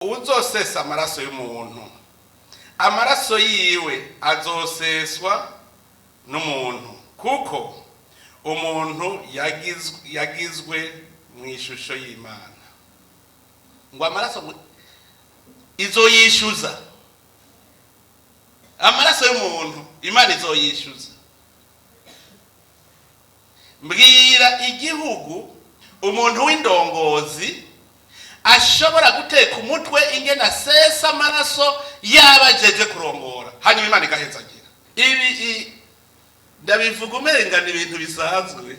Uwuzosesa amaraso y'umuntu, amaraso yiwe azoseswa n'umuntu, kuko umuntu yagizwe mu ishusho y'Imana. Ngo amaraso izoyishyuza, amaraso y'umuntu Imana izoyishyuza. Mbwira igihugu umuntu w'indongozi ashobora guteka umutwe ingene asesa amaraso yaba ajeje kurongora, hanyuma Imana igahezagira. Ibi ndabivuga umenga ni ibintu bisanzwe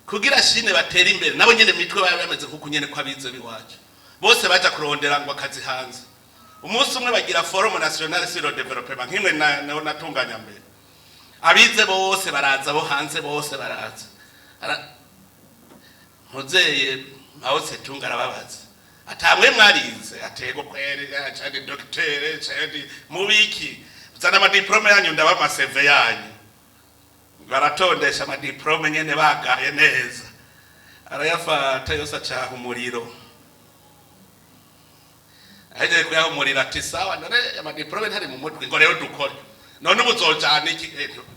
kugira shine batera imbere, nabo nyene mitwe baba bameze nkuko nyene ko abize biwacu bose baja kurondera ngo akazi hanze. Umunsi umwe bagira Forum National sur le Développement, nk'imwe natunganya mbere, abize bose baraza, bo hanze bose baraza. Ntuzeye Mao Tse-tung arababaza atamwe mwarize, atego kweri, cyane docteur, cyane mubiki, zana amadiplôme yanyu ndaba ama CV yanyu. Baratondesha amadiplôme nyene bagaye neza, arayafata yose acaha umuriro. Ahejeje kuyaha umuriro ati: "Sawa, none amadiplôme ntari mu mutwe, ngo rero dukore none ubu uzojana iki?"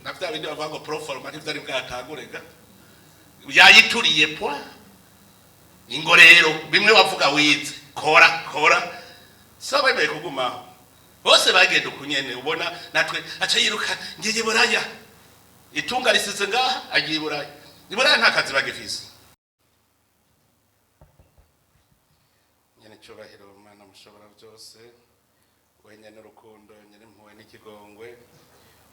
Na vya bindi bavuga ngo proforma ntivyari bwatangurega, yayituriye pwa. Ingo rero bimwe bavuga wize, kora kora. Sawa, bemeye kugumaho bose bagenda ukunyene. Ubona natwe aca yiruka, ngiye Buraya, itunga risize ngaha, agiye i Buraya. I Buraya nta kazi bagifise. Nyene icyubahiro, Mana mushobora byose, wenyene urukundo, nyene impuhwe n'ikigongwe,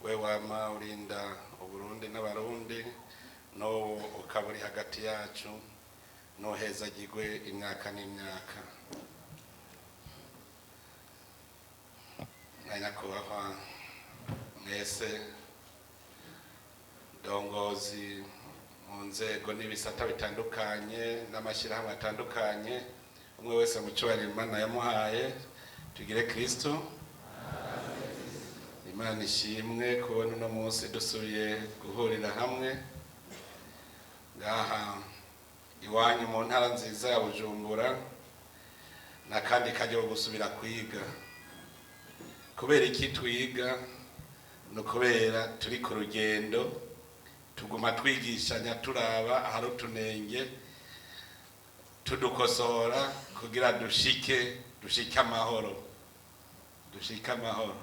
we wama urinda Uburundi n'Abarundi, n'ubu ukaba uri hagati yacu, nuhezagirwe imyaka n'imyaka. Na nyakubahwa mwese ndongozi mu nzego n'ibisata bitandukanye n'amashyirahamwe atandukanye, umwe wese mu cyubahiro Imana yamuhaye, tugire Kristo. Imana ishimwe kubona uno munsi dusubiye guhurira hamwe ngaha iwanyu mu ntara nziza ya Bujumbura, n'akandi kajya gusubira kwiga. Kubera iki twiga? Ni ukubera turi ku rugendo, tuguma twigishanya, turaba ahari utunenge tudukosora kugira dushike amahoro, dushike amahoro.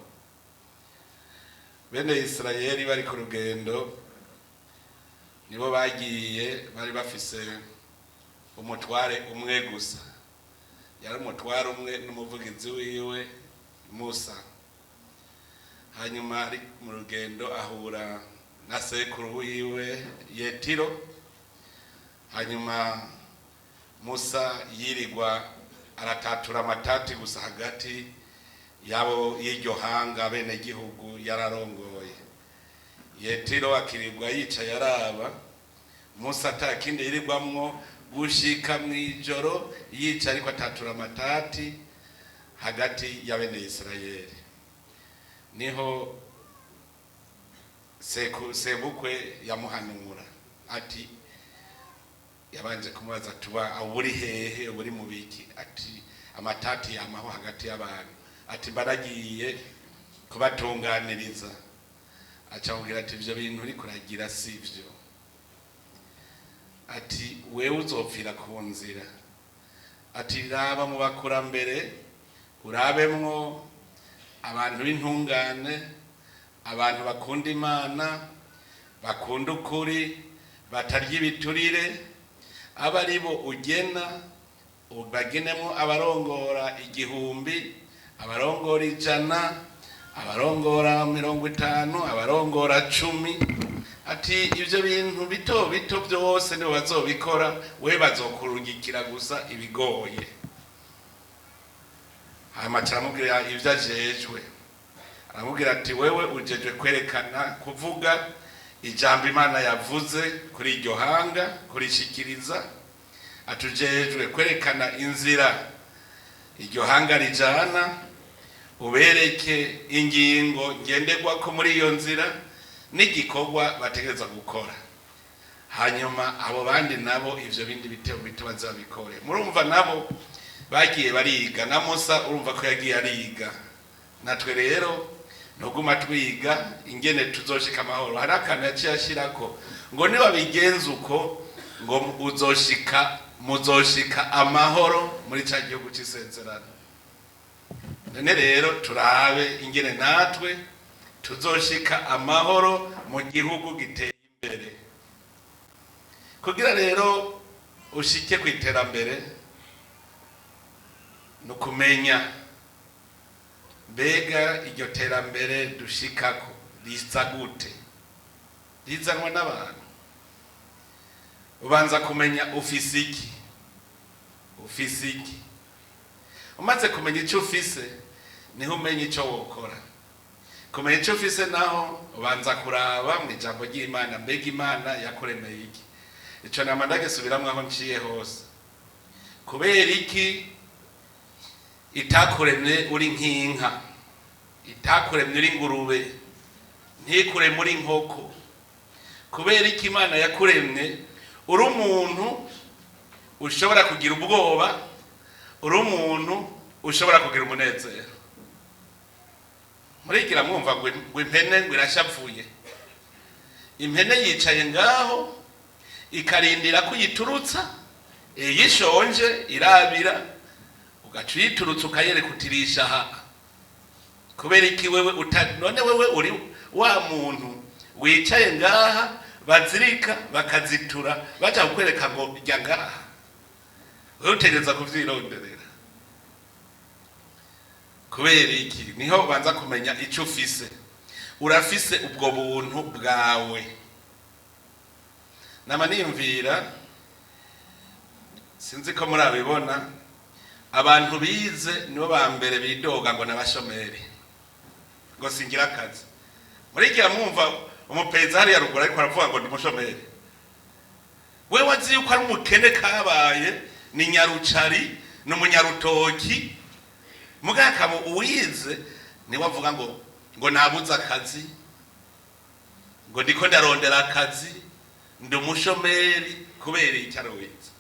Bene Isirayeli bari ku rugendo, nibo bagiye bari bafise umutware umwe gusa, yari umutware umwe n'umuvugizi wiwe Musa. Hanyuma ari mu rugendo ahura na sekuru wiwe Yetiro. Hanyuma Musa yirirwa aratatura amatati gusa hagati yabo y'iryo hanga bene gihugu yararongoye. Yetiro akirirwa yicaye araba Musa, atakindi yirirwamwo gushika mw'ijoro, yicaye ariko atatura amatati hagati ya bene Isirayeli. Niho sebukwe yamuhanura ati, yabanje kumubaza tuba uri hehe, uri mu biki? Ati: "Amatati yamaho hagati y'abantu." Ati: "Mbaragiye kubatunganiriza." Aca amubwira ati: "Ivyo bintu uri kuragira sivyo." Ati: "Wewe uzopfira ku nzira." Ati: "Raba mu bakurambere, urabemwo abantu b'intungane, abantu bakunda Imana, bakunda ukuri, batarya ibiturire, aba ari bo ugena, bagenemo abarongora 1000, abarongora 100, abarongora 50, abarongora 10." Ati: "Ibyo bintu bito bito byose nibo bazobikora, we bazokurungikira gusa ibigoye." Hanyuma aramubwira ibyo ajejwe, aramubwira ati: "Wewe ujejwe kwerekana, kuvuga ijambo Imana yavuze kuri iryo hanga, kurishikiriza." Atujejwe kwerekana inzira iryo hanga rijana, ubereke ingingo ngenderwako muri iyo nzira n'igikorwa bategereza gukora. Hanyuma abo bandi nabo ivyo bindi bitebo bito bazabikore. Murumva nabo Bagiye bariga na Musa, urumva ko yagiye ariga. Natwe rero ntuguma twiga ingene tuzoshika amahoro. Hari akantu yaciye ashirako ngo nibabigenza uko, ngo uzoshika, muzoshika amahoro muri ca gihugu c'isezerano. None rero turabe ingene natwe tuzoshika amahoro mu gihugu giteye imbere. Kugira rero ushike ku iterambere ni ukumenya mbega iryo terambere dushikako riza gute, rizanwa n'abantu. Ubanza kumenya ufise iki, ufise iki. Umaze kumenya icyo ufise, niho umenya icyo wokora. Kumenya icyo ufise naho, ubanza kuraba mu ijambo ry'Imana, mbega Imana yakuremeye iki? Ico nama ndagisubiramwo aho nciye hose. Kubera iki itakuremye uri nk'inka, itakuremye uri ingurube, ntikuremye uri inkoko? Kubera iki Imana yakuremye uri umuntu ushobora kugira ubwoba, uri umuntu ushobora kugira umunezero? Murigira mwumva ngo impene ngo irashavuye. Impene yicaye ngaho ikarindira ko uyiturutsa. Iyo ishonje irabira, ugaca uyiturutsa, ukayereka utirisha aha. Kubera iki wewe uta? None wewe uri wa muntu wicaye ngaha, bazirika bakazitura, baja kukwereka ngo rya ngaha, wewe utegereza kuvyironderera. Kubera iki? Niho ubanza kumenya ico ufise. Urafise ubwo buntu bwawe. Nama niyumvira, sinzi ko murabibona, abantu bize nibo ba mbere bidoga ngo n'abashomeri, ngo singira akazi. Murigira mwumva umuperezida hariya ruguru ariko aravuga ngo ndi mushomeri. We wazi yuko ari umukene kabaye, ni nyarucari, ni umunyarutoki. Mugabo akaba uwize niwe avuga ngo nabuze akazi, ngo ndiko ndarondera akazi, ndi umushomeri. Kubera iki ari uwize?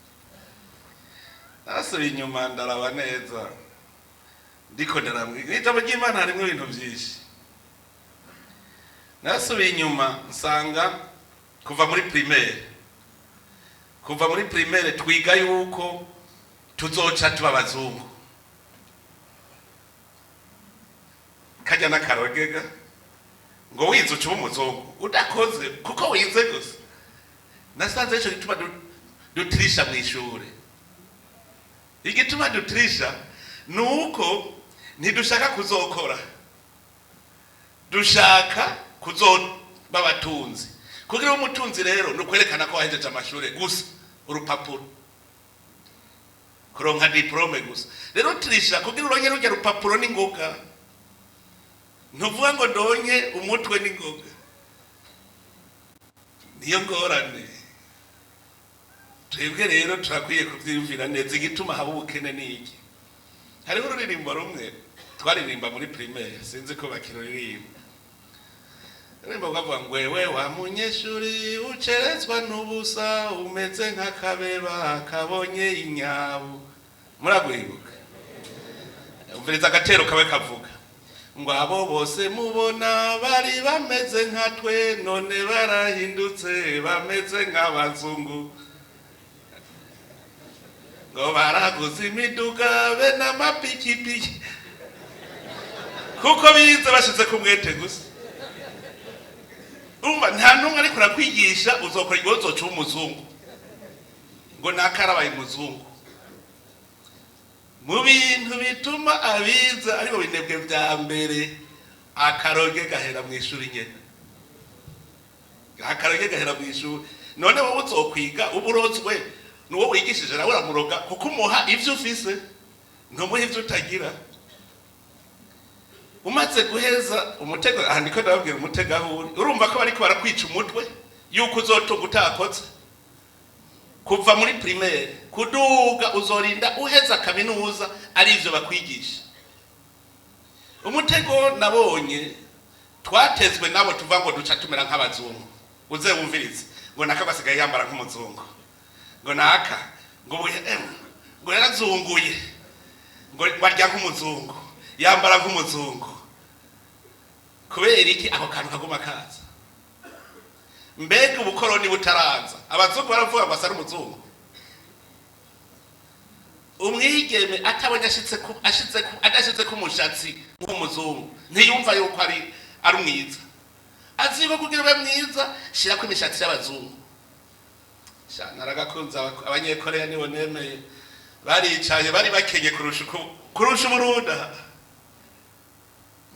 Narasubiye inyuma ndaraba neza, ndiko ndaramwiga ijambo ry'Imana, harimo ibintu byinshi. Narasubiye inyuma nsanga kuva muri primaire twiga yuko tuzoca tuba abazungu. Kajya n'akarogega ngo wize uca uba umuzungu udakoze, kuko wize gusa. Nasanze ico gituma dutirisha mw'ishure. Igituma dutirisha ni uko ntidushaka kuzokora, dushaka kuzoba abatunzi. Kugira ube umutunzi rero ni ukwerekana ko wahejeje amashure gusa, urupapuro, kuronka diplôme gusa. Rero utirisha kugira uronke rurya rupapuro n'ingoga. Ntuvuga ngo ndonke umutwe n'ingoga. Niyo ngorane. Twebwe rero turakwiye kuvyiyumvira neza igituma haba ubukene ni iki. Hariho ururirimbo rumwe twaririmba muri primaire, sinzi ko bakiruririmba. Ururirimbo rwavuga ngo: "Wewe wa munyeshuri ucerezwa n'ubusa, umeze nk'akabeba kabonye inyabu." Muragwibuka? Umviriza agatero kawe kavuga ngo: "Abo bose mubona bari bameze nka twe, none barahindutse bameze nk'abazungu, ngo baraguze imiduga be n'amapikipiki, kuko bize bashize ku mwete gusa." Urumva nta n'umwe ariko arakwigisha uzokora igihe uzoca uba umuzungu, ngo nakarabaye umuzungu. Mu bintu bituma abize aribo binebwe vya mbere, akaroge gahera mu ishuri nyene, akaroge gahera mu ishuri. None wowe uzokwiga uba urozwe nuwo wigishije, nawe uramuroga, kuko umuha ivyo ufise, ntumuha ivyo utagira. Umaze guheza umutego, aha ndiko ndababwira umutego aho uri. Urumva ko bariko barakwica umutwe yuko uzotunga utakoze. Kuva muri primaire kuduga, uzorinda uheza kaminuza ari ivyo bakwigisha. Umutego nabonye twatezwe nabo tuva ngo duca tumera nk'abazungu. Uze wumvirize ngo naka basigaye yambara nk'umuzungu, ngo naka ngo ngo yarazunguye. Ngo barya nk'umuzungu, yambara nk'umuzungu. Kubera iki ako kantu kaguma kaza? Mbega ubukoroni butaraza, abazungu baravuga ngo asa n'umuzungu? Umwigeme atabonye ashitse ku ashitse ku adashitse ku mushatsi nk'umuzungu, ntiyumva yuko ari mwiza. Azi ko kugira ube mwiza, shirako imishatsi y'abazungu. Sha, naragakunze Abanyekoreya, nibo nemeye. Baricaye, bari bakenye kurusha kurusha Uburundi. Aha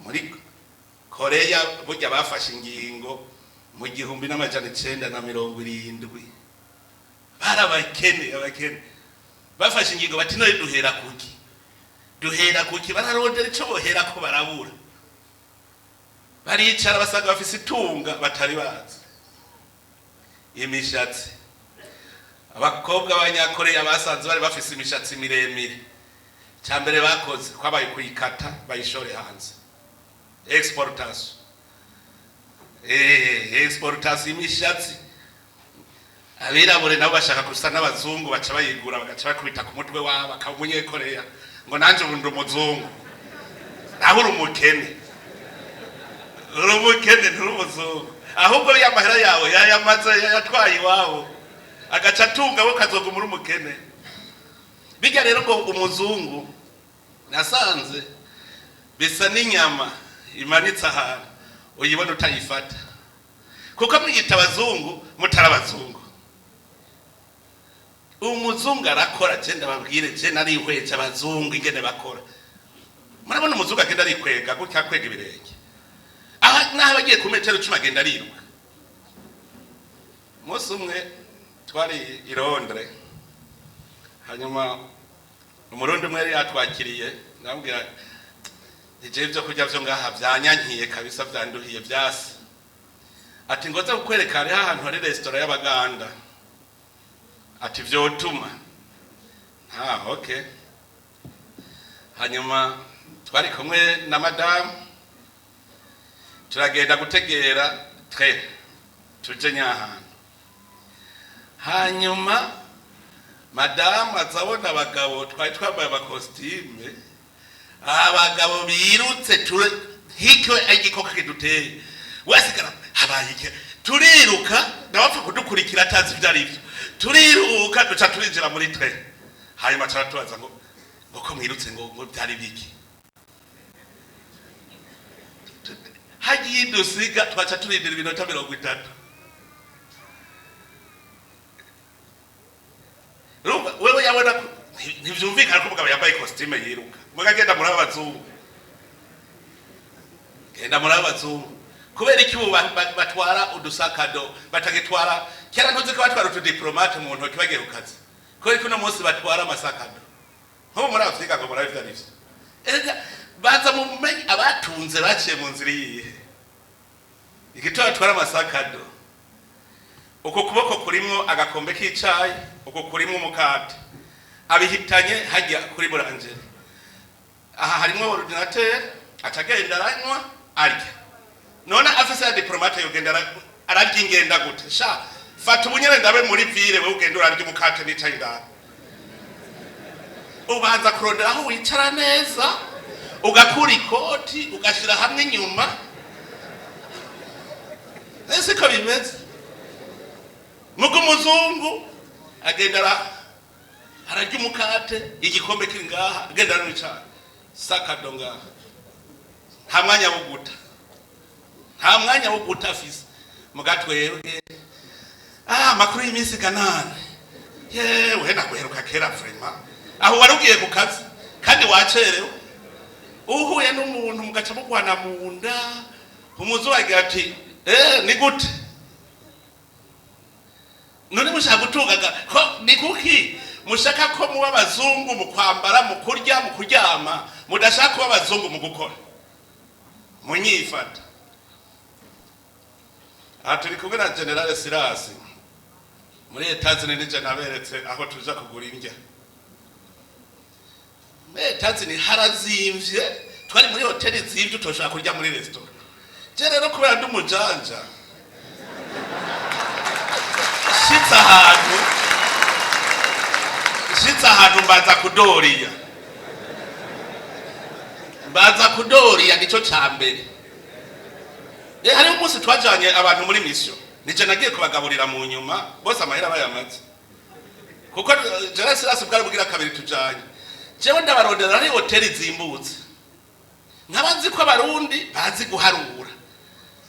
muri Koreya burya bafashe ingingo mu 1970, bari abakene. Abakene bafashe ingingo bati: "None duhera kuki? Duhera kuki?" Bararondera ico boherako, barabura. Baricara, basanga bafise itunga batari bazi: imishatsi. Abakobwa b'Abanyakoreya basanze bari bafise imishatsi miremire. Cya mbere bakoze kwabaye kuyikata, bayishore hanze, exportation, exportation imishatsi. Abirabure nabo bashaka gusa n'abazungu, baca bayigura, bagaca bakubita ku mutwe wabo, akaba Umunyekoreya, ngo: "Nanje ubu ndi umuzungu." Naho uri umukene, uri umukene, nturi umuzungu. Ahubwo ya mahera yawe yayamaze, yayatwaye iwabo, agaca atunga, we ukazoguma uri umukene. Bijya rero ngo umuzungu, nasanze bisa n'inyama imanitse ahantu, uyibona utayifata, kuko mwiyita abazungu mutari abazungu. Umuzungu arakora. Je ndababwire, je narihweje abazungu ingene bakora. Murabona umuzungu agenda arikwega gutya, akwega ibirenge aha, naho agiye ku metero 10 agenda ariruka. Umunsi umwe twari i Londres, hanyuma Umurundi umwe yari yatwakiriye, ndamubwira: "Nije ibyo kurya vyo ngaha vyanyankiye kabisa, vyanduhiye vyasi." Ati: "Ngoze kukwereka, hariho ahantu hari resitora y'Abaganda." Ati: "Vyotuma." Ah, okay. Hanyuma twari kumwe na madamu, turagenda gutegera train, tuje nyahantu. Hanyuma madamu azabona abagabo twari twambaye amakositime, abagabo birutse ture nk'icyo igikoko kiduteye. Wasigara habaye iki? Turiruka, ndabapfa kudukurikira, atazi ibyo ari byo. Turiruka, duca turinjira muri train. Hanyuma caratubaza ngo ko mwirutse, ngo byari biki? Hagiye dusiga, twaca turindira iminota 30. Urumva wewe yabona ko ntivyumvikana ko umugabo yambaye costume yiruka. Muga genda muri abazungu, genda muri abazungu. Kubera iki ubu batwara udusakado batagitwara? Kera ntuzi ko batwara utudiplomate mu ntoki bagiye ku kazi? Kubera ko uno munsi batwara amasakado nk'ubu muri Afurika, ngo murabe ivyo arivyo. Erega baza mu menye abatunze baciye mu nzira iyihe? Igituma batwara amasakado, uko kuboko kurimwo agakombe k'icayi, uko kurimwo umukate, abihitanye hajya kuri boulangerie. Aha harimwo ordinateur, acagenda aranywa, arya. None afise ya diplomate yogenda ararya ingenda gute? Sha, fata ubunyene ndabe muri ville, wewe ugenda urarya umukate n'icayi indani. Ubanza kurondera aho wicara neza, ugakura ikoti, ugashira hamwe inyuma. Ese ko bimeze? Mugo umuzungu agenda ararya umukate, igikombe kiri ngaha, agenda aranywa icayi, sac à dos ngaha. Nta mwanya wo guta, nta mwanya wo guta afise. Muga twebwe, ah, amakuru y'iminsi ganane, yewe naguheruka kera vraiment. Aho wari ugiye ku kazi kandi wacerewe, uhuye n'umuntu mugaca mugwana mu nda. Umuzungu agira ati: "Eh, ni gute none mushaka gutungaga ko? Ni kuki mushaka ko muba abazungu mu kwambara, mu kurya, mu kuryama, mudashaka kuba abazungu mu gukora, munyifata?" Aha turi kumwe na General Sirasi. Muri Etazini nije naberetse aho tuja kugura indya. Muri Etazini harazimvye, twari muri hoteli zimvye, utoshobora kurya muri resitora. Je rero kubera ndi umujanja, nshitse ahantu mbanza kudoriya. Baza kudoriya, nico ca mbere. Hariho umunsi twajanye abantu muri mission, nije nagiye kubagaburira mu nyuma bose amahera bayamaze, kuko Gerard Silas bwari bugira kabiri tujanye. Jewe ndabarondera ari hoteli zimbutse, nkaba nzi ko Abarundi bazi guharura,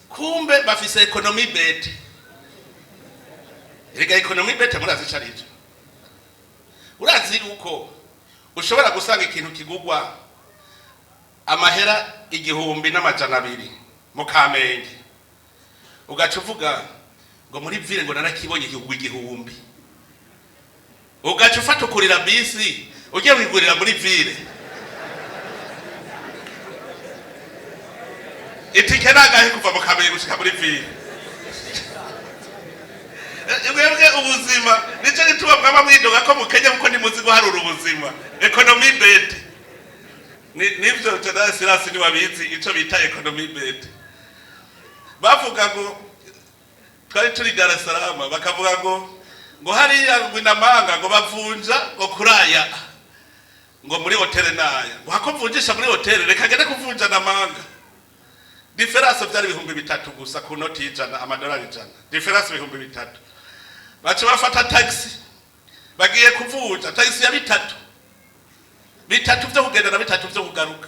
kumbe bafise économie bête. Erega économie bête murazi ico arico? Urazi yuko ushobora gusanga ikintu kigugwa amahera 1200 mu Kamenge, ugaca uvuga ngo muri ville ngo narakibonye kigugwa 1000, ugaca ufata ukurira bisi ugiye wigurira muri ville. Itike nangahe kuva mu Kamenge gushika muri ville? Mwebwe ubuzima, nico gituma mwaba mwidoga ko mukenya, kuko ntimuzi guharura ubuzima, économie bête. Nivyo General Silas niwabizi ico bita économie bête. Bavuga ngo twari turi Dar es Salaam, bakavuga ngo hariya ngo inamanga ngo bavunja ngo kuraya ngo muri hoteli naya, ngo hako mvunjisha muri hoteli, reka ngende kuvunja namanga. Différence vyari 3000 gusa ku noti y'100, amadolari 100, différence 3000. Baca bafata taxi bagiye kuvunja, taxi ya bitatu bitatu vyo kugenda na bitatu vyo kugaruka.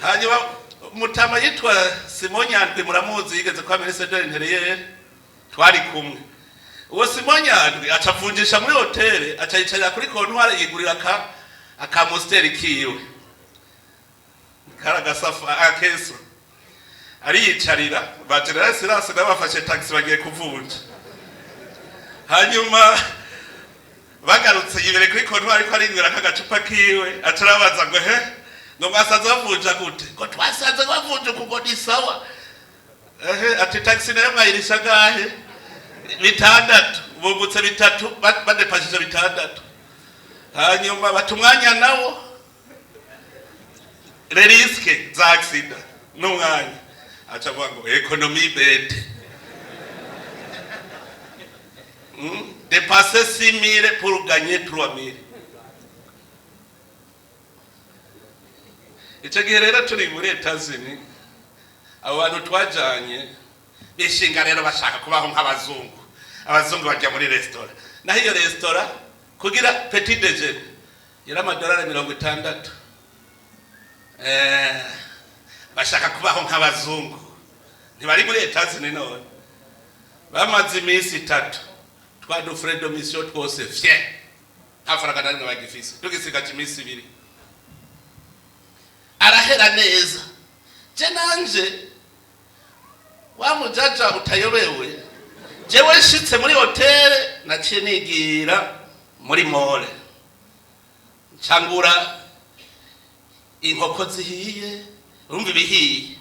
Hanyuma mutama yitwa Simon Nyandwi, muramuzi, yigeze kwa ministre de l'Intérieur, twari kumwe. Uwo Simon Nyandwi aca avunjisha muri hoteli, aca yicarira kuri comptoir, yigurira aka Amstel kiwe, kari agasafa akeso, ariyicarira. Ba General Silas nabo bafashe taxi bagiye kuvunja. Hanyuma bagarutse, yibere kuri comptoir ariko arinywera kagacupa kiwe, aca arabaza ngo: "He, ngo mwasanze bavunja gute?" Ngo: "Twasanze bavunja uku." Ngo: "Ni sawa." Ehe, ati: "Taxi nayo mwayirisha gahe?" 600. Bungutse 3, badepashije 6. Hanyuma bata umwanya nawo, les risques za accident n'umwanya. Aca avuga ngo économie bête. Dépenser 6000 pour gagner 3000. Icyo gihe rero turi muri Etazini, abo bantu twajanye bishinga rero bashaka kubaho nk'abazungu. Abazungu bajya muri resitora, naho iyo resitora kugira petit déjeuner yari amadolari 60. Bashaka kubaho nk'abazungu, ntibari muri Etazini. None bamaze iminsi 3, twa du frais de mission twose fye, nta faranga na rimwe bagifise. Tugisigaje iminsi 2 arahera neza. Je nanje wa mujaja utayobewe, jewe nshitse muri hoteli naciye nigira muri mall, ncangura inkoko zihiye. Urumva ibihiye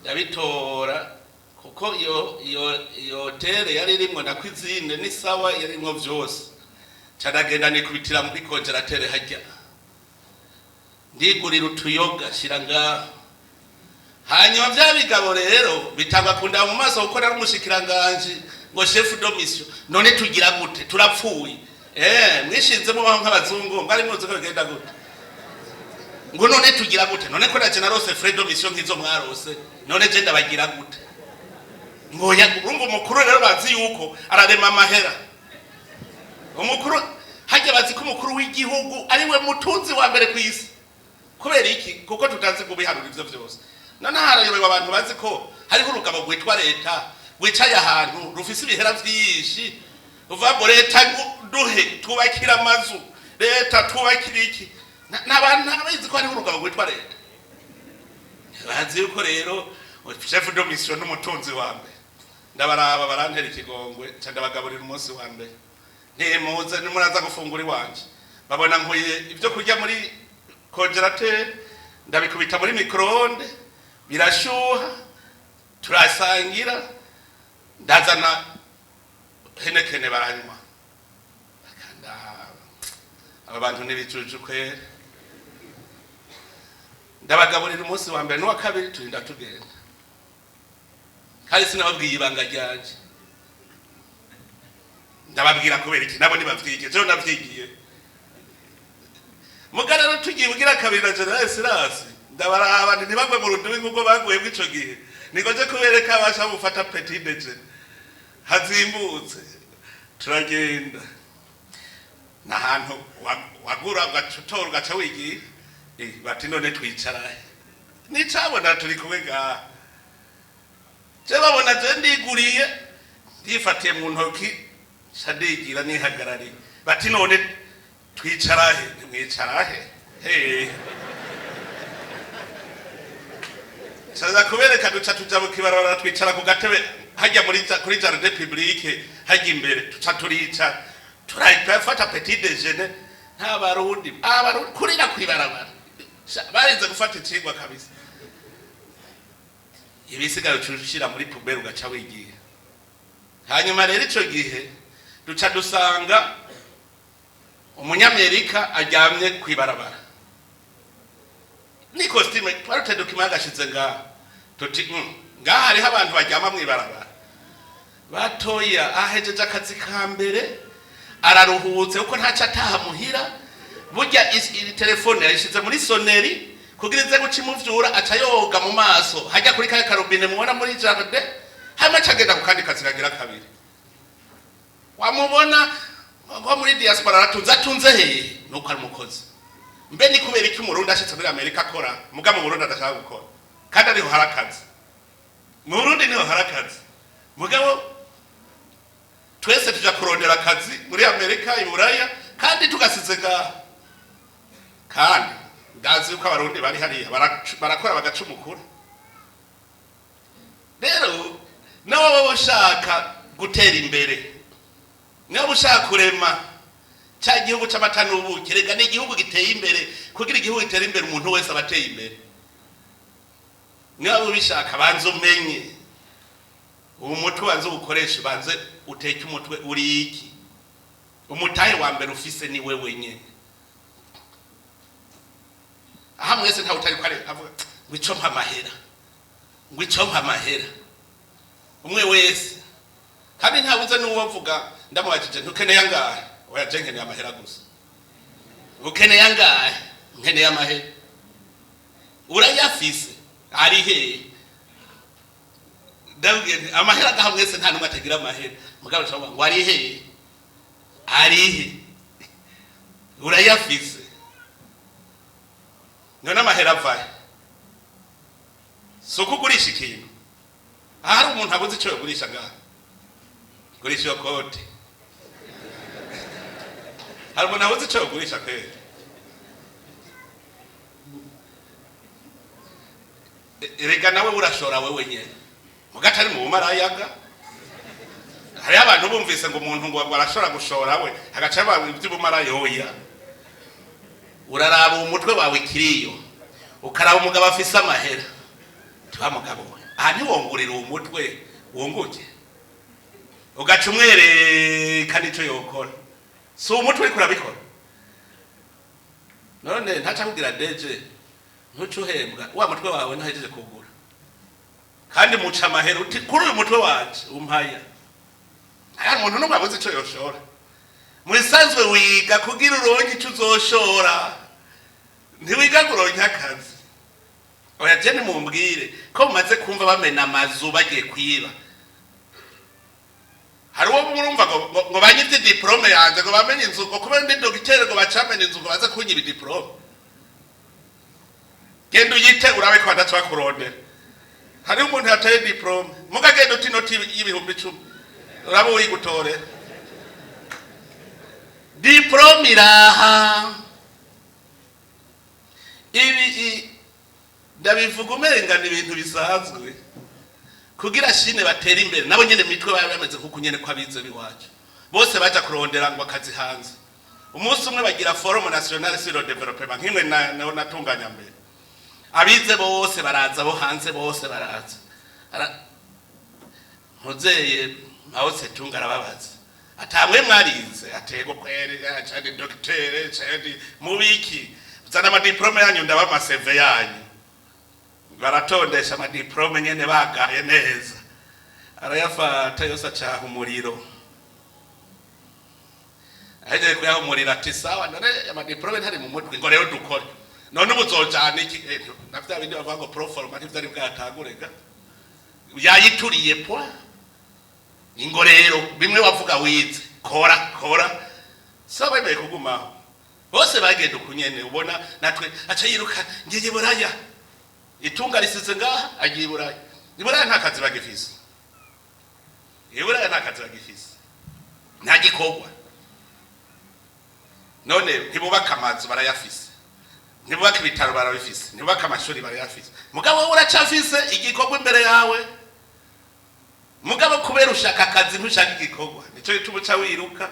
ndabitora, kuko iyo hoteli yari irimwo na cuisine ni sawa, yarimwo vyose. Ca ndagenda nikubitira muri congélateur harya, ndigurira utuyoga shira ngaho. Hanyuma vya bigabo rero bitangwa kundaba mu maso, kuko nari umushikiranganji, ngo: "Chef de mission, none tugira gute? Turapfuye." Mwishinze mubaho nk'abazungu, mwari muzi ko bigenda gute? Ngo: "None tugira gute? None ko naje narose frais de mission nk'izo mwarose, none je ndabagira gute?" Ngo ya, urumva umukuru rero bazi yuko ararema amahera. Umukuru hajya bazi ko umukuru w'igihugu ari we mutunzi wa mbere ku isi. Kubera iki? Kuko tutazi kubiharura ivyo vyose. None harayobewe abantu bazi ko hariho urugabo rwitwa leta rwicaye ahantu rufise ibihera vyinshi, uvuga ngo: "Leta ngo duhe twubakira amazu, leta twubakira iki." N'abantu ntabazi ko hariho urugabo rwitwa leta. Bazi yuko rero chef de mission n'umutunzi wa mbere. Ndabaraba barantera ikigongwe, nca ndabagaburira umunsi wa mbere. Ntimuze nimuraza gufungura iwanje. Babona nkuye ibyo kurya muri congélateur, ndabikubita muri micro-ondes, birashuha, turasangira. Ndazana Heineken baranywa. Bakandaba, aba bantu n'ibicucu kwera. Ndabagaburira umunsi wa mbere n'uwa kabiri, turinda tugenda, kandi sinababwiye ibanga ryanje. Ndababwira kubera iki? Nabo ntibavyigiye, jewe ndavyigiye. Mugana rero tugiye ugira kabiri na General Silas, ndabaraba nti ntibagwe mu rudubi nk'uko baguyemo ico gihe. Niko je kubereka abasha gufata petit déjeuner hazimbutse. Turagenda n'ahantu wagura ugaca utora ugaca wigira. Bati none twicarahe? Nicabona turi kumwe ngaha, je babona je ndiguriye, ndifatiye mu ntoki, nca ndigira nihagarariye. Bati none twicarahe? Ntimwicarahe hehe? Nshaka kubereka. Duca tuja mu kibarabara, twicara ku gatebe hajya muri kuri jardin public hajya imbere, tuca turicara, turafata petit déjeuner. Nta Barundi, abarundi kurira kwibarabara. Barinze gufata icigwa kabisa. Ibisigaye uca ushira muri poubelle, ugaca wigira. Hanyuma rero ico gihe duca dusanga umunyamerika aryamye kwibarabara ni costume, twari document yagashize ngaha. Tuti ngaha hariho abantu baryama mw'ibarabara batoya. Ahejeje akazi ka mbere, araruhutse kuko ntacyo ataha muhira. Burya iri telefone yayishize muri sonnerie kugira ize guca imuvyura, aca yoga mu maso hajya kuri kaya karobine mubona muri jardin, hanyuma aca agenda ku kandi kazi kagira kabiri. Wamubona nko muri diaspora aratunze. Atunze hehe? Nuko ari umukozi. Mbe ni kubera iki Umurundi ashitse muri Amerika akora, muga mu Burundi adashaka gukora, kandi ariho hari akazi? Mu Burundi niho hari akazi, mugabo twese tuja kurondera akazi muri Amerika, i Buraya, kandi tugasize ngaha. Kandi ndazi yuko Abarundi bari hariya barakora bagacumukura. Rero nawe waba ushaka gutera imbere, niba ushaka kurema cya gihugu c'amata n'ubuki, rega ni igihugu giteye imbere. Kugira igihugu gitere imbere, umuntu wese aba ateye imbere. Niba ubishaka, banza umenye ubu mutwe, banza uwukoreshe, banze uteke umutwe. Uri iki? Umutahe wa mbere ufise ni we wenyene. Aha mwese ntawe utari kware avuga ngo ico mpa amahera, ngo ico mpa amahera, umwe wese. Kandi ntabuze n'uwo avuga. Ndamubajije: "Ntukeneye angahe?" "Oya, je nkeneye amahera gusa." "Ukeneye angahe?" "Nkeneye amahera." "Urayafise? Ari hehe?" Ndabwiye nti amahera ngaha mwese nta n'umwe atagira amahera. Mugabo nshobora ngo ari hehe? Ari he? Urayafise? None amahera avahe? Si uko ugurisha ikintu. Ahari umuntu abuze icyo yogurisha ngaha, gurisha iyo kote. Hari umuntu abuze icyo yogurisha kweri? Erega nawe urashora wewe nyene, mugatari mu bumarayaga. Hariho abantu bumvise ngo umuntu ngo arashobora gushora, we hagaca haba iby'ubumaraya. Oya, uraraba umutwe wawe ikiriyo, ukaraba umugabo afise amahera. Tuba mugabo we, aha ntiwongurira uwo mutwe wunguke, ugaca umwereka n'ico yokora. Si umutwe uriko urabikora none? Ntaca akubwira deje ntuce uhembwa wa mutwe wawe ntahejeje kugura. Kandi muca amahera uti kuri uyu mutwe wanje umpaya. Hari umuntu n'umwe abuze ico yoshora? Mu bisanzwe wiga kugira uronke ico uzoshora, ntiwiga ngo uronke akazi. Oya, je nimumbwire ko mumaze kumva bamena amazu bagiye kwiba. Hari uwo murumva ngo banyivye diplôme yanje, ngo bamenye inzu, ngo kubera ndi dogiteri ngo bacamena inzu ngo baze kunyiba diplôme? Genda uyite urabe ko badaca bakurondera. Hariho umuntu yataye diplôme, muga genda uti inoti y'10,000, urabe uyigutorera. Diplôme iraha. Ibi ndabivuga umenga ni ibintu bisanzwe. Kugira shine batere imbere, nabo nyene mitwe bari bameze nkuko nyene ko abize biwacu bose baja kurondera ngo akazi hanze. Umunsi umwe bagira forum national sur le développement, nk'imwe natunganya mbere. Abize bose baraza, bo hanze bose baraza. Ntuzeye Mao Zedong arababaza atamwe: "Mwarize?" "Atego kweri, cyane docteur, cyane mubiki. Zana amadiplôme yanyu ndaba ama CV yanyu." Baratondesha amadiplôme nyene bagaye neza, arayafata yose acaha umuriro. Ahejeje kuyahumurira ati: "Sawa, none ama diplômes ntari mu mutwe, ngo rero dukore. None ubu uzojana iki?" Na vya bindi bavuga ngo proforma ntivyari bwatangurega, yayituriye pwa. Ingo rero bimwe wavuga wize, kora kora. Saba bemeye kugumaho bose, bagenda ukunyene. Ubona natwe aca yiruka: "Ngiye Buraya." Itunga risize ngaha, agiye i Buraya. I Buraya nta kazi bagifise, i Buraya nta kazi bagifise, nta gikorwa. None ntibubaka amazu? Barayafise. Ntibubaka ibitaro? Barabifise. Ntibubaka amashuri? Barayafise. Mugabo wowe uracafise igikorwa imbere yawe. Mugabo kubera ushaka akazi, ntushaka igikorwa, nico gituma uca wiruka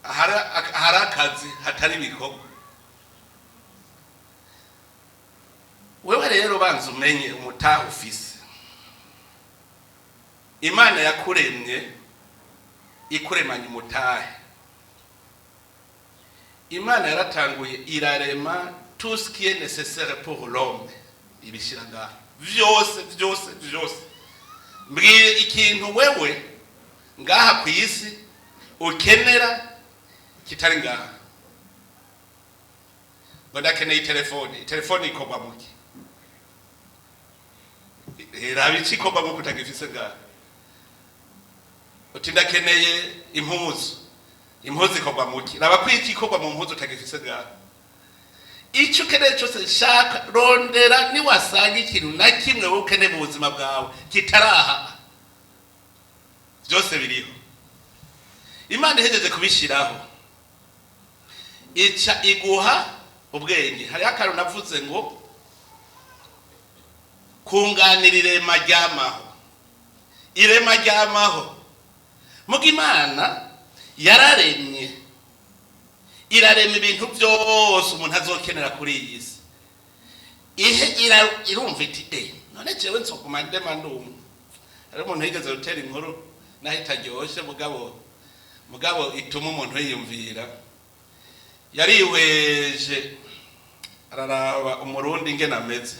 ahari akazi hatari ibikorwa. Wewe rero banza umenye umutaha ufise. Imana yakuremye ikuremanye umutahe. Imana yaratanguye irarema tout ce qui est nécessaire pour l'homme, ibishira ngaha vyose, vyose, vyose. Mbwire ikintu wewe ngaha ku isi ukenera kitari ngaha. Ngo ndakeneye itelefone. Itelefone ikorwa muki? Raba ico ikorwa muko utagifise ngaha. Uti ndakeneye impuzu. Impuzu ikorwa muki? Raba ko iki ikorwa mu mpuzu utagifise ngaha. Icyo ukeneye cyose, shaka, rondera, niwasanga ikintu na kimwe wowe ukeneye mu buzima bwawe kitaraha, byose biriho. Imana ihejeje kubishyiraho, ica iguha ubwenge. Hariho akantu navuze ngo kunganira irema ryamaho, irema ryamaho. Muga Imana yararemye, irarema ibintu byose umuntu azokenera kuri iyi si. Ihe irumva iti: "None jewe nzoguma ndema ndumwe?" Hari umuntu yigeze gutera inkuru naho itaryoshe, mugabo ituma umuntu yiyumvira. Yarihweje, araraba Umurundi ingene ameze,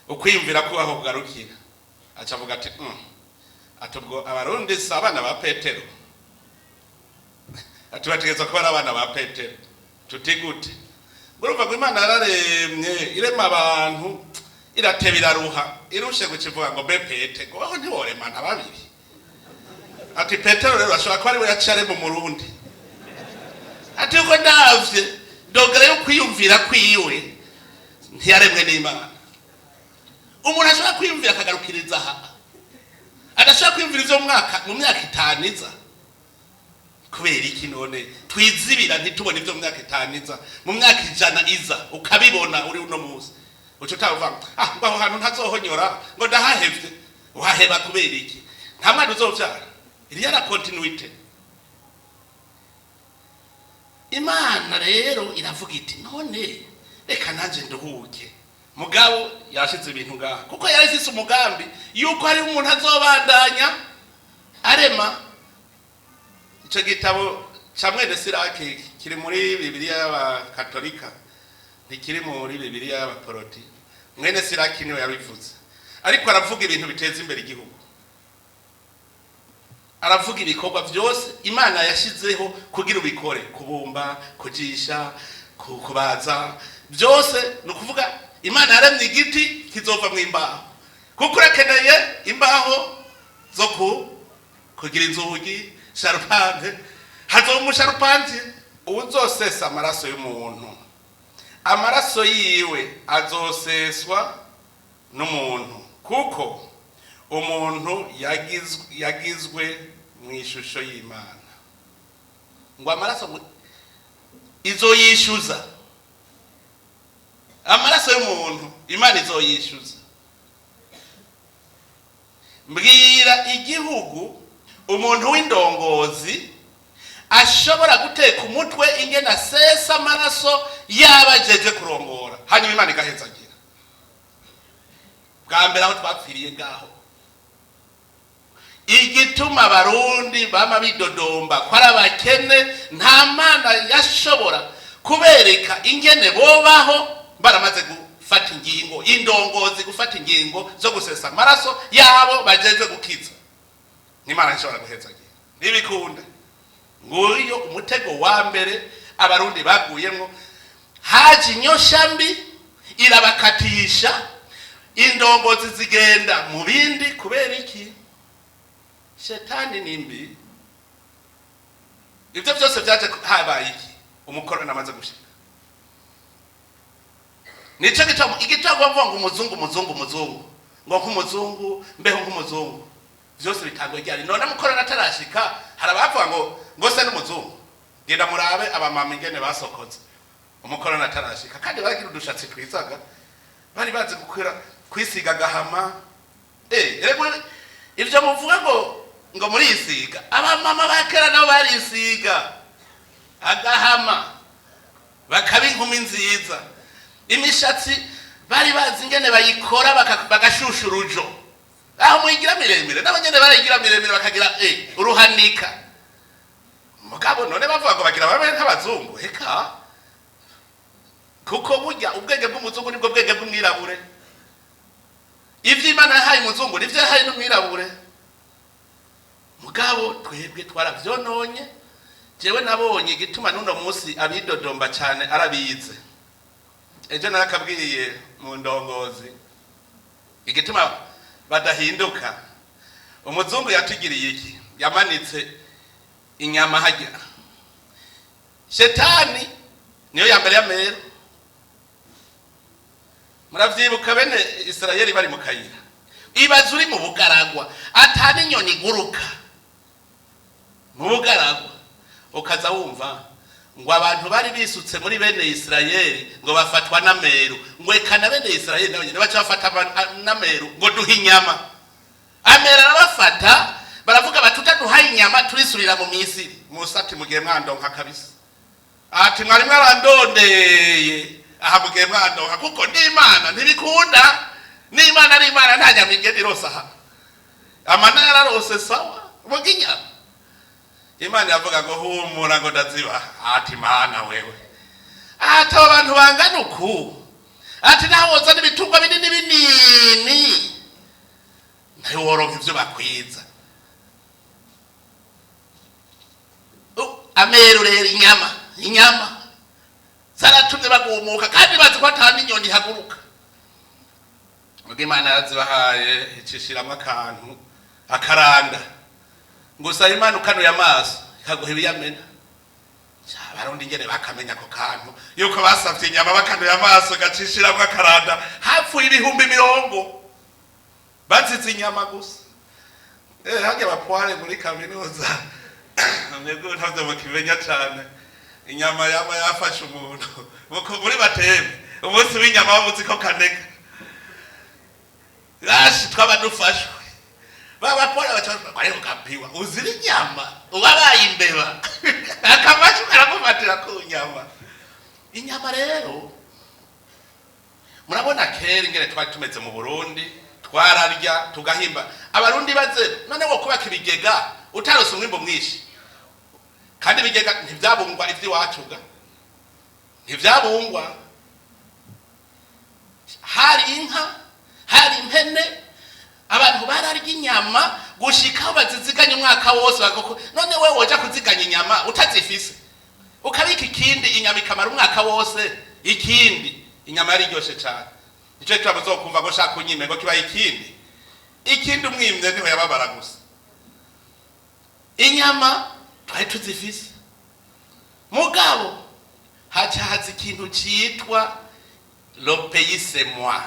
ukwiyumvira ko aho kugarukira, aca avuga ati ati ubwo Abarundi si abana ba Petero?" Ati bategerezwa kuba ari abana ba Petero. Tuti gute? Urumva ngo Imana yararemye, irema abantu, irateba, iraruha. Irushe guca ivuga ngo: "Be Pete, ngo aho ntiworemana babiri?" Ati Petero rero ashobora kuba ari we yaciye arema Umurundi. Ati uko ndavye degré yo kwiyumvira kwiwe, ntiyaremwe n'Imana. Umuntu ashobora kwiyumvira akagarukiriza aha, adashobora kwiyumvira ivyo mu mwaka, mu myaka 5 iza. Kubera iki none twizibira, ntitubone ivyo mu myaka 5 iza, mu myaka 100 iza? Ukabibona uri uno munsi, uca utavuga: "Ah, ngo aho hantu ntazohonyora, ngo ndahahevye." Uhaheba kubera iki? Nta mwana uzovyara? Iriya la continuité. Imana rero iravuga iti: "None reka nanjye nduhuke." Mugabo yashize ibintu ngaha kuko yari ifise umugambi yuko hari umuntu azobandanya arema. Ico gitabo ca mwene Siraki kiri muri Bibiliya y'Abakatolika, ntikiri muri Bibiliya y'Abaporoti. Mwene Siraki niwe yabivuze, ariko aravuga ibintu biteza imbere igihugu, aravuga ibikorwa byose Imana yashyizeho kugira ubikore: kubumba, kujisha, kubaza, byose. Ni ukuvuga Imana yaremye igiti kizova mu imbaho, kuko urakeneye imbaho zo kugira inzugi, charpente. Hazoba umu charpentier. Uwuzosesa amaraso y'umuntu, amaraso yiwe azoseswa n'umuntu, kuko umuntu yagizwe mu ishusho y'Imana. Ngo amaraso ngo izoyishyuza, amaraso y'umuntu Imana izoyishyuza. Mbwira igihugu umuntu w'indongozi ashobora guteka umutwe ingene asesa amaraso yaba ajeje kurongora, hanyuma Imana igahezagira. Bwa mbere aho twapfiriye ngaho, igituma Abarundi bama bidodomba ko ari abakene, nta Mana yashobora kubereka ingene bobaho baramaze gufata ingingo, indongozi gufata ingingo zo gusesa amaraso yabo bajejwe gukiza. N'Imana ishobora guhezagira, ntibikunda. Nguyo umutego wa mbere Abarundi baguyemwo. Haje inyosha mbi irabakatisha, indongozi zigenda mu bindi. Kubera iki? Shetani ni mbi. Ibyo byose byaje habaye iki? Umukoroni amaze gushika. Nico gituma igitabo bavuga ngo umuzungu, umuzungu, umuzungu, ngo nk'umuzungu, mbeho nk'umuzungu, byose bitangwa ryari? None mukoroni atarashika, hari abavuga ngo se n'umuzungu. Genda murabe abamama ingene basokoze umukoroni atarashika, kandi baragira udushatsi twizaga, bari bazi gukora kwisiga agahama. Erega ivyo muvuga ngo murisiga, abamama ba kera nabo barisiga agahama, bakaba inkumi nziza. Imishatsi bari bazi ingene bayikora, bagashusha urujo. Aho muyigira miremire, nabo nyene barayigira miremire, bakagira uruhanika. Mugabo none bavuga ngo bagira babe nk'abazungu? Eka, kuko burya ubwenge bw'umuzungu nibwo bwenge bw'umwirabure. Ivyo Imana yahaye umuzungu nivyo yahaye n'umwirabure. Mugabo twebwe twaravyononye. Jewe nabonye igituma n'uno munsi abidodomba cyane arabize. Ejo narakabwiye mu ndongozi igituma badahinduka. Umuzungu yatugiriye iki? Yamanitse inyama hajya. Shetani niyo ya mbere y'amera. Muravyibuka bene Isirayeli bari mu kayira? Ibaza uri mu bugaragwa, ata n'inyoni iguruka mu bugaragwa, ukaza wumva ngo abantu bari bisutse muri bene Isirayeli ngo bafatwa n'ameru, ngo eka na bene Isirayeli nabo nyene baca bafata n'ameru, ngo duhe inyama. Amera arabafata, baravuga bati: "Utaduhaye inyama turisubira mu Misiri." Musa ati: "Mugihe mwandonka kabisa." Ati: "Mwari mwarandondeye aha, mugihe mwandonka, kuko n'Imana ntibikunda, n'Imana ari Imana, nta nyama igenda irosa aha. Amana yararose, sawa, muga inyama." Imana iravuga ngo: "Humura," ngo: "Ndazibaha." Ati: "Mana wewe," ati: "Aba bantu bangana uku," ati: "naho wozana ibitungwa binini binini, ntiworonka ivyo bakwiza." Ameru rero, inyama, inyama zaratumye bagumuka, kandi bazi ko ata n'inyoni ihaguruka. Ubwo Imana yarazibahaye, icishiramwo akantu akaranda. Gusa Imana ukanuye amaso ikaguha ibiyamena. Abarundi ingene bakamenya ako kantu, yuko basavye inyama bakanuye amaso, gacishiramwo akaranda, hapfuye 40,000 bazize inyama gusa. Harya bapware muri kaminuza, mwebwe ntavyo mukimenya cane. Inyama yama yafashe umuntu muri batembe, umunsi w'inyama wabuze ko kaneka rashi, twaba dufashwe. Babapora baca ariko kapiwa uzira inyama, ubabaye imbeba, akamashu karagufatira ku nyama. Inyama rero, murabona kera ingene twari tumeze mu Burundi, twararya tugahimba. Abarundi baze none wo kubaka ibigega utarose umwimbo mwinshi, kandi ibigega ntivyabungwa, ivy'iwacu ga ntivyabungwa. Hari inka, hari impene, abantu bararya inyama gushika aho baziziganya umwaka wose. None wewe woja kuziganya inyama utazifise, ukabika ikindi, inyama ikamara umwaka wose? Ikindi, inyama yari iryoshe cane. Nico gituma muzokumva ngo shaka unyime, ngo kibaye ikindi. Ikindi umwimye niho yababara gusa. Inyama twari tuzifise, mugabo haca haza ikintu citwa "le pays c'est moi".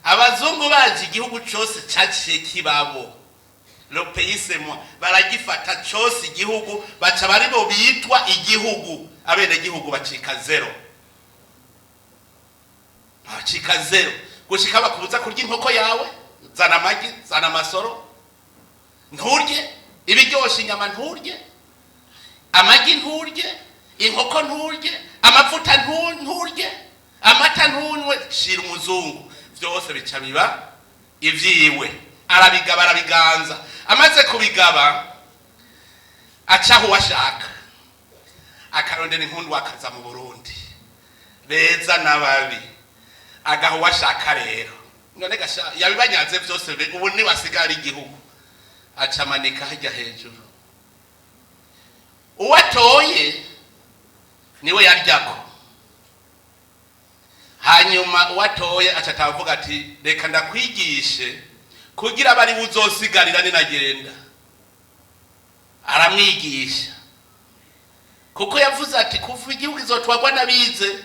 Abazungu baje, igihugu cose caciye kibabo. "Le pays c'est moi", baragifata cose igihugu, baca baribo bitwa igihugu, abenegihugu bacika zéro, bacika zéro, gushika bakubuza kurya inkoko yawe. Zana amagi, zana amasoro, nturye ibiryoshe, inyama nturye, amagi nturye, inkoko nturye, amavuta nturye, amata ntunywe, shira umuzungu. Byose bica biba ivyiwe, arabigaba, arabiganza. Amaze kubigaba, acaho uwashaka, akarondera inkundu, akaza mu Burundi, beza n'ababi, agaha uwashaka. Rero none gasha yabibanyaze byose, ubu niwasigara igihugu, acamanika hajya hejuru. Uwatoye niwe yaryako. Hanyuma uwatoye aca atavuga ati: "Reka ndakwigishe kugira abari buzosigarira ninagenda." Aramwigisha kuko yavuze ati: "Kuva igihugu izotwagwa n'abize."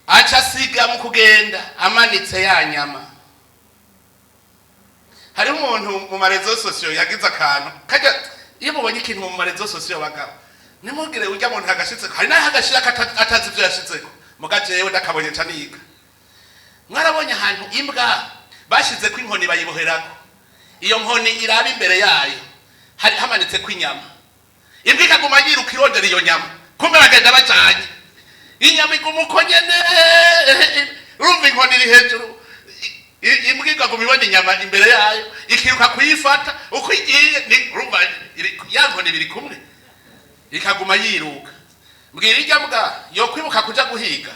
Aca asiga mu kugenda amanitse ya nyama. Hariho umuntu mu ma réseaux sociaux yagize akantu kajya. Iyo mubonye ikintu mu ma réseaux sociaux, bagabo, nimugire ujya muntu agashitseko. Hari n'aho agashira atazi ivyo yashitseko. Muga jewe ndakabonye nca niga. Mwarabonye ahantu imbwa bashizeko inkoni, bayiboherako, iyo nkoni iraba imbere yayo, hari hamanitseko inyama. Imbwa ikaguma yiruka irondera iyo nyama. Kumbe bagenda bajanye inyama, iguma uko nyene. Urumva inkoni iri hejuru, imbwa ikaguma ibona inyama imbere yayo, ikiruka kuyifata uko igiye. Urumva ya nkoni biri kumwe, ikaguma yiruka. Mbwira, irya mbwa yo kwibuka kuja guhiga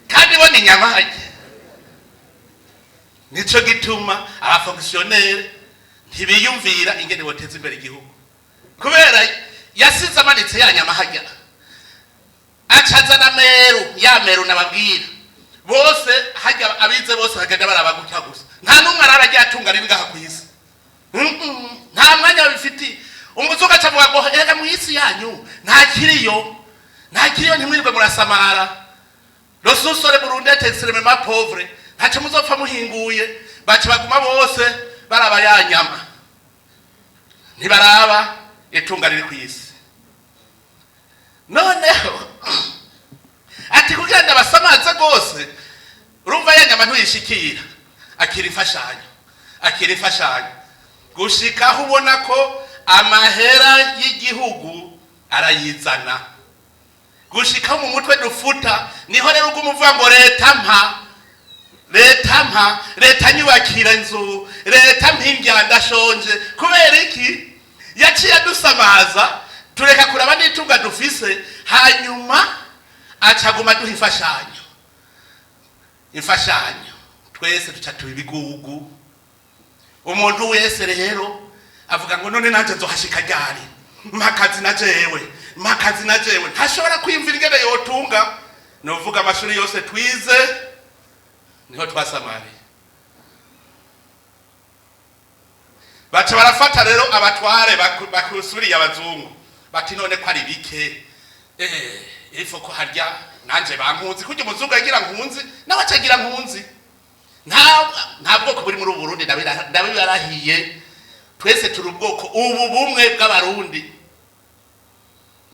kandi ibona inyama harya? Nico gituma aba fonctionnaires ntibiyumvira ingene boteza imbere igihugu, kubera yasize amanitse ya nyama harya. Acazana meru, ya meru nababwira. Bose harya abize bose bagenda baraba gutya gusa, nta n'umwe araba ryatunga riri ngaha kw'isi. Nta mwanya babifitiye. Umuzungu aca avuga ngo: "Erega mu isi yanyu nta kiriyo, nta kiriyo, ntimwirirwe murasamara. Le sous-sol burundais est extrêmement pauvre, ntacyo muzopfa muhinguye." Baca baguma bose baraba ya nyama, ntibaraba itunga riri ku isi. Noneho ati: "Kugira ngo abasamaze rwose." Urumva ya nyama ntuyishikira, akira imfashanyo, akira imfashanyo, gushika aho ubona ko amahera y'igihugu arayizana, gushika mu mutwe dufuta. Niho rero uguma uvuga ngo: "Leta mpa, leta mpa, leta nyubakira inzu, leta mpimbya, ndashonje." Kubera iki? Yaciye adusamaza, tureka kuraba n'itunga dufise. Hanyuma acaguma duha imfashanyo, imfashanyo, twese duca tuba ibigugu. Umuntu wese rero avuga ngo: "None nanjye nzohashika ryari? Mpa akazi na jewe, mpa akazi na jewe." Ntashobora kwiyumvira ingene yotunga. Novuga amashuri yose twize, niho twasamariye. Baca barafata rero abatware bakusuriye abazungu, bati: "None ko ari bike, ifo ko harya nanje bankunzi kurya umuzungu yagira nkunzi, nawe acagira nkunzi." Nta bwoko buri muri ubu Burundi, ndabibarahiye. Twese turi ubwoko ubu bumwe bw'Abarundi.